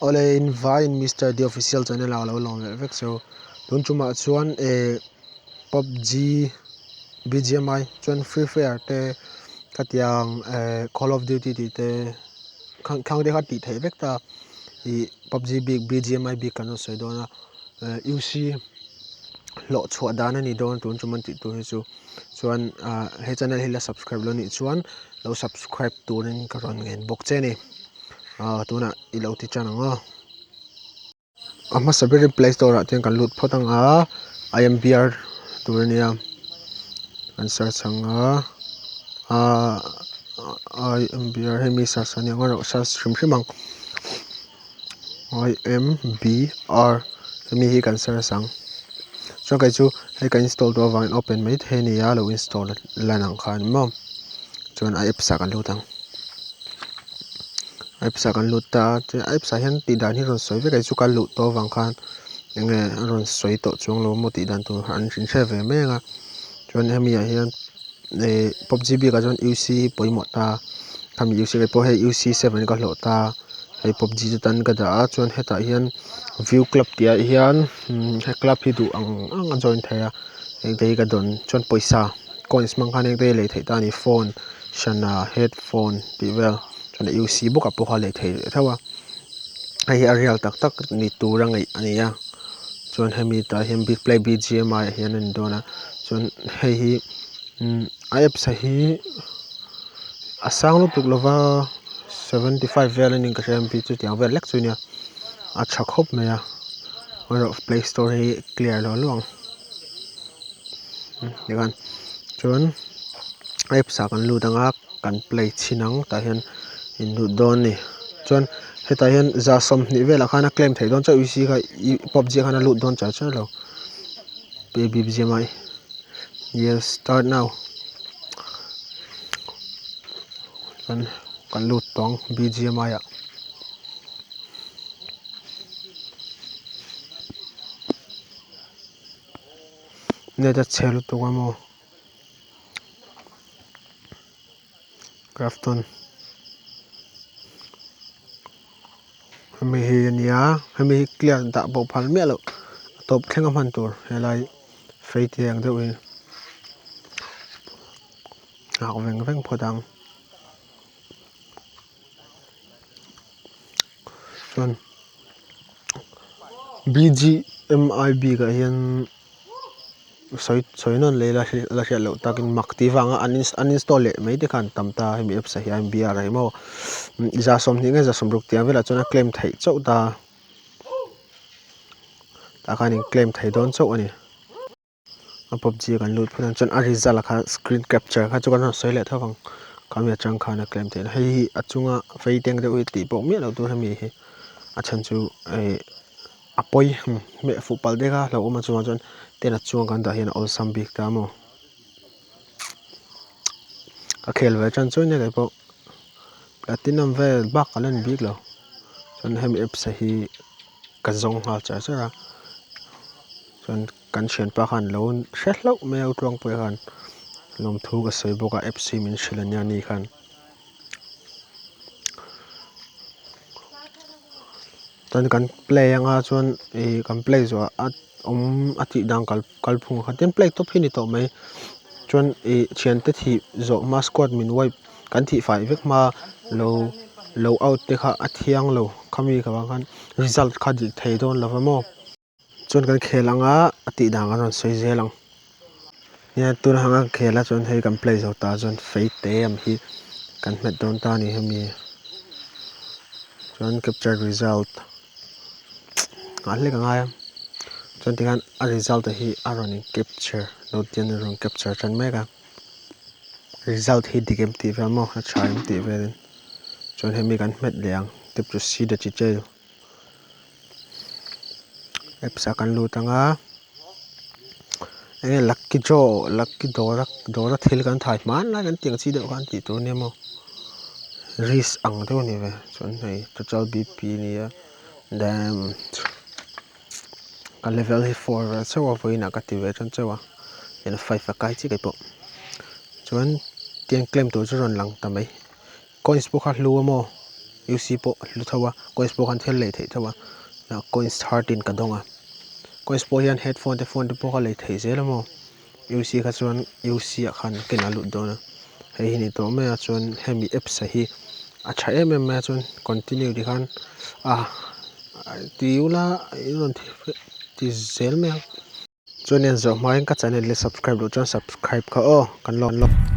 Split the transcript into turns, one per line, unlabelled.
Awle in vaiin Mister The Official channel ah ka lo lawm leh vek cheu. Tun tumah chuan eh PUBG BGMI chuan Free Fire te khatiang eh Call of Duty tih te khang khang te kha tih theih vek ta ih PUBG bik BGMI bik kan rawn sawi dawn a eh UC hlawh chhuah dan a ni dawn tun tum an tih tur hi chu chuan ah he channel hi la subscribe lo nih chuan lo subscribe turin ka rawn ngen bawk che a ni ah tunah i lo ti tan ang aw a hmasa berin play store ah te hian kan lut phawt ang a I_M_B_R tur a nia kan search ang a ah I_M_B_R hemi search a nia ang a search hrim hrim ang I_M_B_R hemi hi kan search ang chuan kei chu hei ka install tawh avangin open mai thei a ni a lo install lan ang khan maw chuan a apps ah kan lut ang apps ah kan lut ta a chuan apps ah hian tih dan hi rawn sawi vek a chu ka luh tawh avang khan eng nge a rawn sawi tawh chuang lo maw tih dan tur an hre ve mai ang a chuan hemi ah hian ih pubg bikah chuan U C pawimawh ta khami U C te pawh hei U C seven ka hlawh ta hei pubg chu tan ka dah a chuan hetah hian view club tih ah hian he club hi duh ang ang a join thei a heng te hi ka dawn chuan pawisa coins hmang khan heng te hi lei theih ta a ni phone hran ah headphone tih vel chuan U C bawk ah pawh kha lei thei leh theuh a hei hi a real tak tak ni tur a ngaih a ni a chuan hemi tah hian big play B G M I ah hian a ni dawn a chuan hei hi a apps a hi a sang lutuk lova 75 vel a ni ka hria m b chutiang vel lek chu a nia a tha khawp mai a erawh play store hi clear lo luah ang tikhan chuan apps ah kan lut ang a kan play chhin ang tah hian in lut dawn a ni chuan hetah hian za 20 velah khan a claim theih dawn chauh U C kha ih pubg khan a lut dawn char char lo B G M I yes start now chuan kan lut tawh ang B G M I ah. Net a chhe lutuk a maw. Crafton hemi hi a nia hemi hi clear dah pawh phal miah loh a tawp thleng a hman tur helai fei te ang deuh hi nghak veng veng phawt ang chuan B G M I bikah hian. Sawi sawi nawn leh ila la hriat loh takin mak tih vanga an uninstall leh mai te khan tam ta hemi apps ah hian B R hi maw 20 nge 60 tih ang velah chuan a claim theih chauh ta tah khan in claim thei dawn chauh a ni a pubg kan lut phawt ang chuan a result kha screen capture kha chu kan rawn sawi leh tho vang khami atang khan a claim theih a hei hi a chunga fei teng deuh hi tih pawh miah loh tur hemi hi a chhan chu hei. A pawi hmeh fuh palh dek a hlauhawm a chungah chuan ten a chuang kan dah hian a awlsam bik ta maw ka khel ve tan chuan nia keipawh platinum vel bak ka la ni bik lo chuan hemi apps a hi ka zawng nghal char char a chuan kan thianpa khan lo hre hlauh mai a Tluangpuia khan lawmthu ka sawi bawk a apps hi min hrilh a nia ni khan. Chuan kan play anga chuan ih kan play zawh ah a awm a tih dan kal kalphung kha tin play tawp hi a ni tawh mai chuan ih thiante thih zawh hma squad min wipe kan thih fai vek hma lo lo out te kha a thiang lo khami vang khan result kha dik thei dawn lo va maw. Chuan kan khel anga a tih dan kan rawn sawi zel ang nia tuna hanga kan khel a chuan hei kan play zo ta chuan fei te ang hi kan hmet dawn ta a ni hemi chuan capture result nghah hlek a ngai a chuan tikhan a result te hi a rawn in capture dawt hian a rawn capture tan mek a result hi dik em tih vel maw a tha em tih velin chuan hemi kan hmet leh ang tap to see the detail. Apps ah kan lut ang a enge lucky draw lucky dawr a dawr a thil kan thai hmanlai kan tih ang chi deuh khan tih tur ania maw risk ang deuh a ni ve chuan hei total B P a nia then ka level hi four vel chauh a vawiinah ka ti ve tan chauh a eng five a kai chiah keipawh chuan tiang claim tur chu a rawn lang ta mai coins pawh kha a hlu a maw. UC pawh a hlu tho a coins pawh khan thil lei theih tho a coins 13 ka dawng a coins pawh hian headphone te phone te pawh kha lei theih zel a maw UC kha chuan UC ah khan ken a lut dawn a hei hi ni tawh mai a chuan hemi apps ah hi a tha em em mai a chuan continue ti khan ah ti ula in rawn ti zel mai ang. Chuan in zawh hmain ka channel hi subscribe loh chuan subscribe kha aw kan lawm.